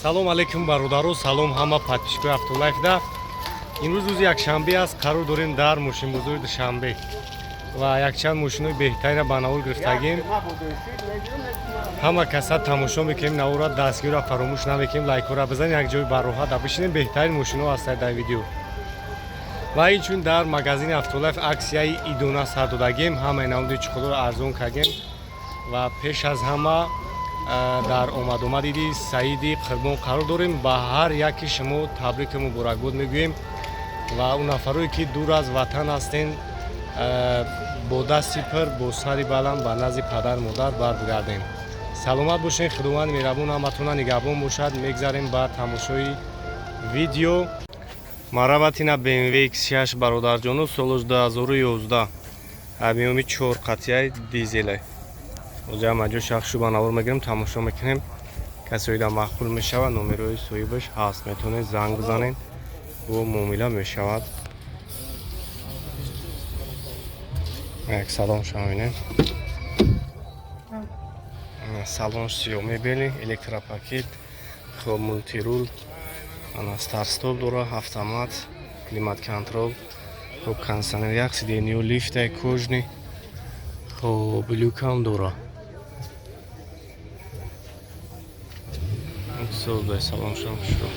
Салом алейкум, бародаро, салом ҳама подписчикои Автолайфда. Имрӯз рӯзи якшанбе аст, қарор дорем дар мошинбозори Душанбе ва якчанд мошинои беҳтаринро ба навор гирифтагем. Ҳама каса тамошо мекунем наворро, дастгирро фаромӯш намекунем, лайкҳоро бизанем, як ҷои бароҳат бишинем. Беҳтарин мошино ҳастад дар видео. Ва инчунин дар магазини Автолайф аксияи идона сар додагем, ҳамаи намуди чуқурро арзон кардем ва пеш аз ҳама дар омадомадиди Саиди Қурбон қарор дорем. Ба ҳар яки шумо табрику муборакбод мегӯем ва он нафарое ки дур аз ватан ҳастен, бо дасти пир, бо сари баланд ба назди падару модар барбигардем. Саломат бошед, Худованди меҳрабон ҳаматона нигаҳбон бошад. Мегзарем ба тамошои видео. Марабатина BMW X6, бародарҷону, солош 2011, объёми 4 қатияи дизеле. Оза маҷо шахшу ба навор мегирем, тамошо мекунем. Касоида маъқул мешавад, номерои соҳибаш ҳаст, метавонед занг бизанед, бо муомила мешавад. Як салон шаминем. Салон сиё, мебели, электропакет, хоб, мультирул, ана старт-стоп дора, автомат, климат контрол, хоб, кондиционер, як сиденье, лифтай кожаный, хоб, люкам дора. Создай салон шам шуд.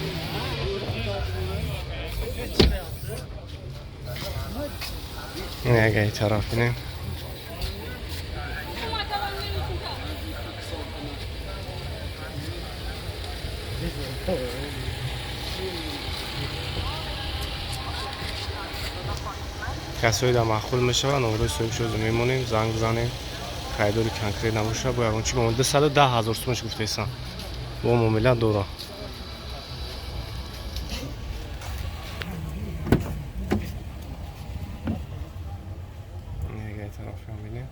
Ягай тараф бинем. Касои да маъқул мешавад, номерои соҳибшозу мемонем, занг бизанем. Харидори конкрет набоша, бо ягон чи муомила 210 000 сомаш гуфтаистам, бо муомила дора. Ягай тарафам бинем.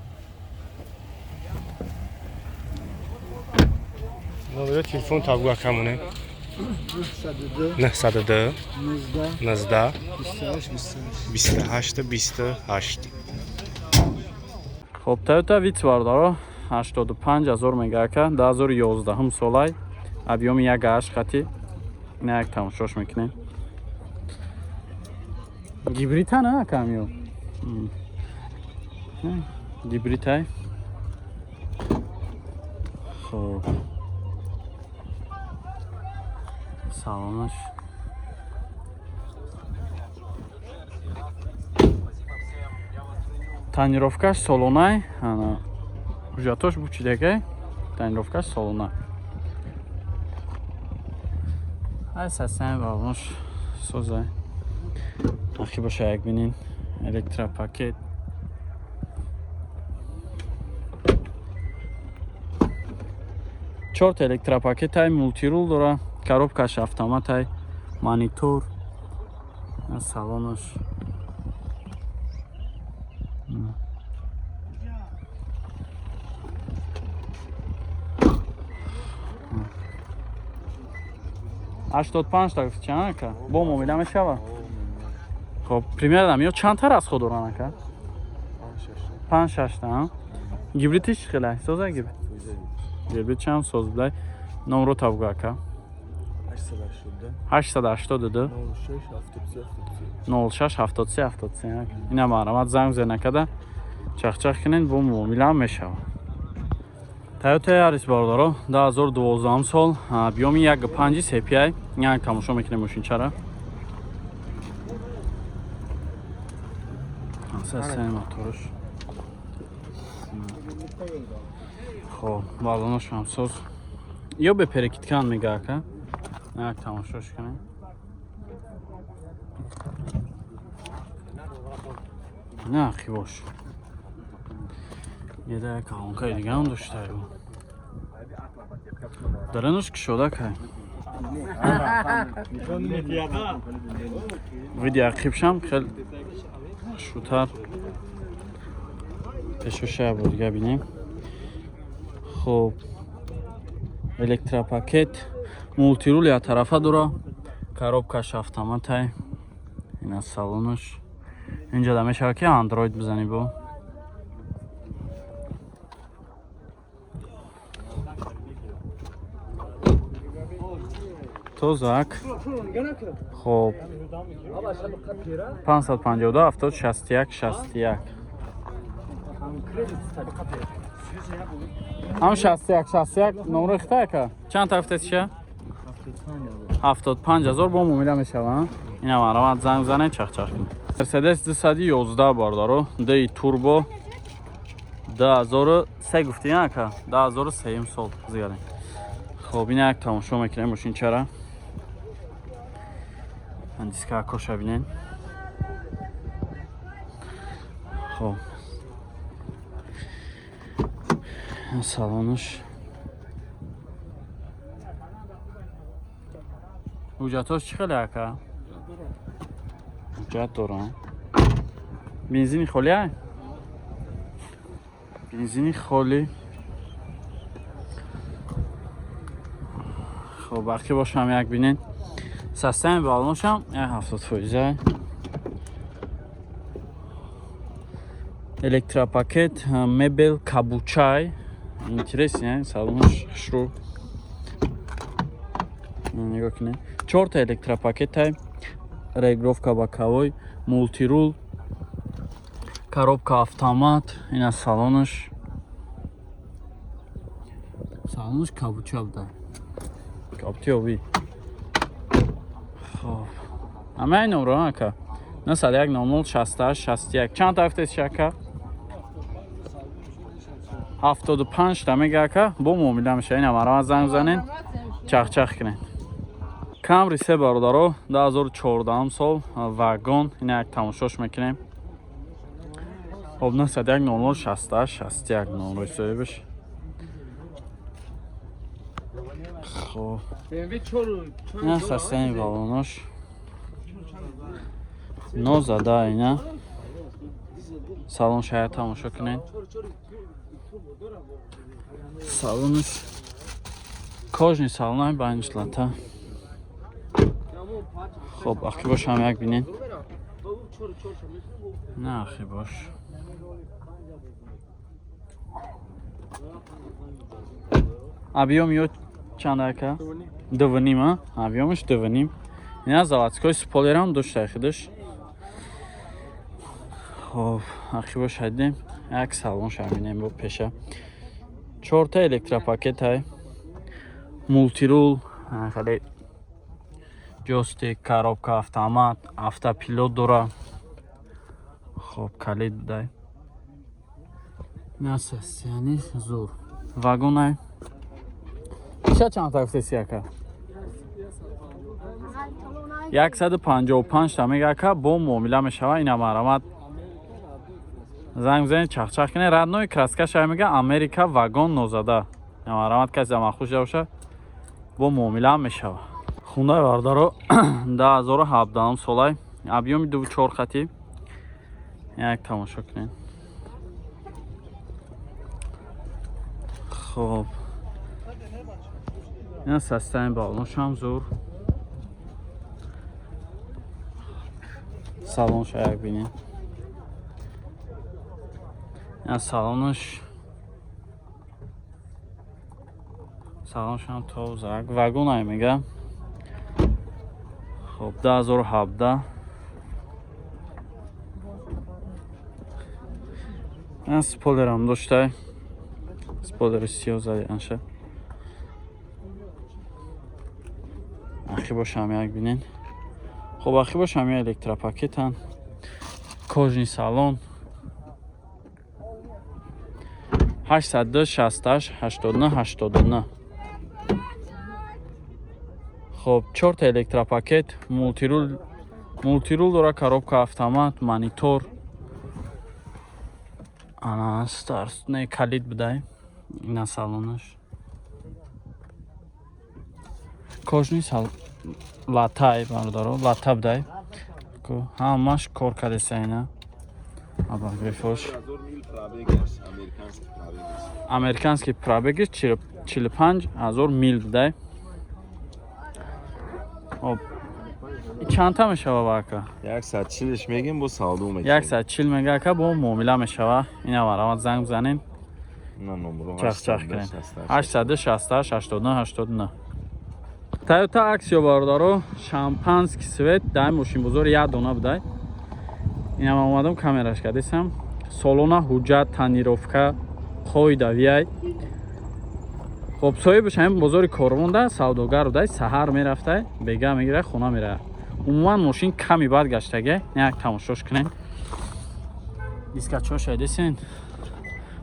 Номерои телефон табгӯ акамонем. 902 902 19 19 28 28. 28 28. Хоб, Toyota Vitz, бародаро, 85 ҳазор мега, ака, 2011 солай, объёми 1,8 хати. Ина як тамошош мекунем. Гибрита на ака амиё? Гибритай. Хоб. Салонаш. Тонировкаш солонай, ана ҳуҷҷатош бучидагай, тонировкаш солона. Ай сасан балош созай. Ахи боша як бинин. Электропакет. Чорта электропакетай, мультирул дора, коробкаш автоматай, монитор, салонаш. 85 та гуфти чанд, ака? Бо муомила мешава? Хоб, примерно ё чанд та расход доран, ака? Панҷ шашта, а? Гибридиш чӣ хелай? Соза гибрид? Гибрид чанд соз будай? Номро табгӯ, ака. 882 882 06 73 06 73 73. Ина марҳамат, занг зен накарда чахчах кунед, бо муомила мешава. Toyota Yaris, бародаро, 2012 сол, объёми 1,5 CPI. Як тамошо мекунем мошинчара. Асаси моторш. Хоб, балонош ҳам соз. Ё бе перекидкан мега, ака. Як тамошош кунем. На, хибош. Еда як колонкаи дигаам доштаю. Дарануш кушода кай. Види ақибшам хел шутар. Пешоша бо дига бинем. Хоб, электропакет, мультирул як тарафа дора, коробкаш автоматай. Ина салонаш. Инҷа да мешава ки Android бизанӣ бо. Тозак. Хоб, 552 70 61 61. Ҳам 61 61 номро хита ака. Чанд тафтесиша? 75 ҳазор бо муомила мешава. Ина марамат занг занед, чахчах кунед. Мерседес 211 бародаро, Д турбо 2003 гуфтӣ ака, 2003 сол зигарем. Хоб, ина як тамошо мекунем мошинчара. Диска коша бинен. Хоб, салонаш, ҳуҷҷатҳош чӣ хеле ака? Ҳуҷҷат дорам. Бензини холӣ ай? Бензини холӣ. Хоб, бақӣ бошам як бинен. Состояние балоношам як 70%. Электропакет, мебел кабучай. Интересный, салонаш хушрӯ. Нигоҳ кунед. Чорта электропакетай, регулировка боковой, мультирул, коробка автомат, ина салонаш. Салонаш кабуча буда. Капти оби. Хоб. Ҳамаи номро ака. 901 00 68 61. Чанд тафтес ака? 75 та мега ака, бо муомила меша. Ина марама занг занен, чахчах кунед. Камри се бародаро, 2014 сол, вагон, ина як тамошош мекунем. Хоб, 901 00 68 61 номрои соҳибаш. Хоб, ина состояние балонош нозада. Ина салон шая тамошо кунед. Салонаш кожаный салон байниш лата. Хоб, ақибош ҳам як бинед. На ақибош. Объём ё чанд ака? 2,5, а? Объёмаш 2,5. Ина заводской спойлерам дошта худаш. Хоб, ақибош ҳайдем. Як салон бинем бо пеша. Чорта электропакет ҳай. Мультирул, хеле ҷойстик, коробка автомат, автопилот дора. Хоб, калид будай. На состояние зур. Вагонай. Иша чанд тафтеси ака? 155 та мега ака, бо муомила мешава. Ина марамат занг бизанед, чахчах кунед. Родной краскаша мега, Америка, вагон, нозада. Ина марамат, касе махуш боша, бо муомила мешава. Хундай бародаро 2017 солай, объёми 2,4 хати. Як тамошо кунед. Хоб, ина состояние балоношам зур. Салонша як бинед. Ина салонаш, салоншам тозак, вагонай мега. Хоб, 2017. Ина спойлерам доштай. Спойлери сиёҳ зади анша. Ақибошам як бинен. Хоб, ақибошам я электропакетан. Кожаный салон. 868 89 89. Хоб, чорта электропакет, мультирул, мультирул дора, коробка автомат, монитор. Ана старт, не, калид будай. Ина салонаш. Кожаный сал латай бародаро, лата будай. Ҳамаш кор кардеса ина. Обогревош. Американский пробегиш 45 ҳазор мил будай. Хоб, чандта мешава ака? 140 мегем, бо савдо мекунем. 140 мега ака, бо муомила мешава. Ина марамат занг бизанем. На номро. Чахчах кунем. 868 89 89. Toyota Axio, бародаро, шампанский цвет, дар мошинбозор як дона будай. Инам омадам, камераш кардесам. Солона, ҳуҷҷат, тонировка, қоидавияй. Хоб, соҳибаш ҳамин бозори Корвонда савдогар будай, саҳар мерафтай, бега мегира, хона мерава. Умуман мошин ками бад гаштага, як тамошош кунем. Дискачоша десен.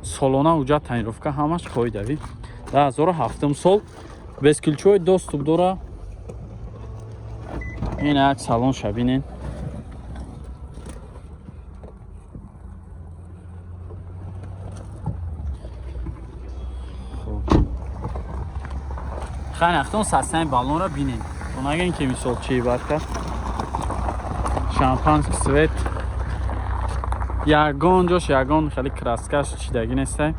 Солона, ҳуҷҷат, тонировка, ҳамаш қоидавӣ. 2007 сол, бесключевой доступ дора. Ин як салонша бинен. Хоб. Хайр, ахтон состояние баллонро бинен. Онаген ки мисол чи барка. Шампанский цвет. Ягон ҷош ягон хеле краскаш чидагӣ нестай.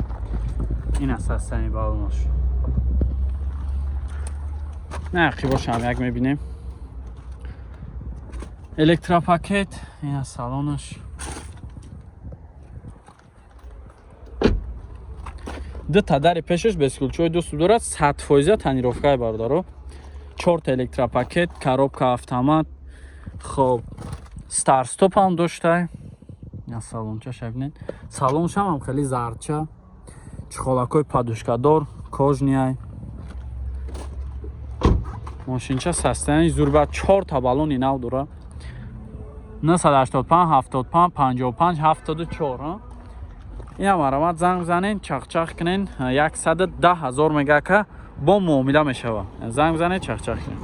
Ин аст состояние баллонош. На, қибошам як мебинем. Электропакет, ин аст салонаш. Ду та дари пешаш бесключевой доступ дорад, 100% тонировкаи, бародаро. Чорта электропакет, коробка автомат. Хоб, старт-стоп ҳам доштай. Ин салончаша бинед. Салоншам ҳам хеле зардча. Чехолакҳои подушкадор, кожаный. Мошинча состояние зурба, чорта баллони нав дора. 985 75 55 74. Ина марамат занг занен, чахчах кунен, 110 000 мегака, бо муомила мешава. Занг занен, чахчах кунен.